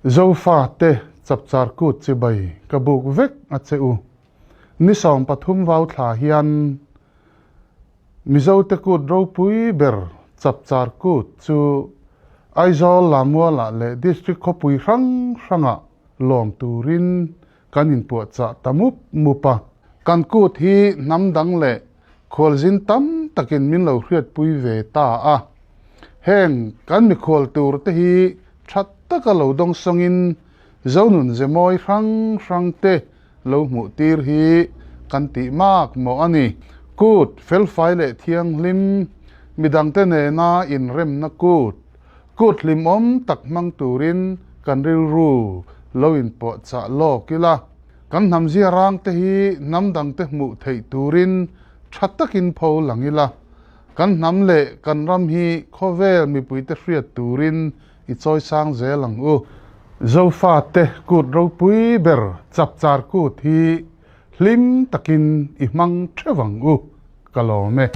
Zofate chapchar kut chibai ka buk vek a che u. Ni 13 vau thla hian Mizote kut ropui ber chapchar kut chu Aizawl Lamualah leh District khawpui hrang hrangah lawm turin kan inpuahchah ta mup mup a. Kan kut hi hnam dang leh khualzin tam takin min lo hriatpui ve ta a. Heng kan mikhual tur te hi tha taka lo dawngsawngin Zonun zemawi hrang hrang te lo hmuh tir hi kan tih mak mawh a ni. Kut felfai leh thianghlim, midangte nena inremna kut, kut hlimawm tak hmang turin kan rilru lo inpuahchah lawk ila. Kan hnam zia rangte hi hnam dangte hmuh theih turin tha takin pho lang ila. Kan hnam leh kan ram hi khawvel mipuite hriat turin i chawi sang zel ang u. Zofate kut ropui ber chapchar kut hi hlim takin i hmang theuh ang u, ka lawm e.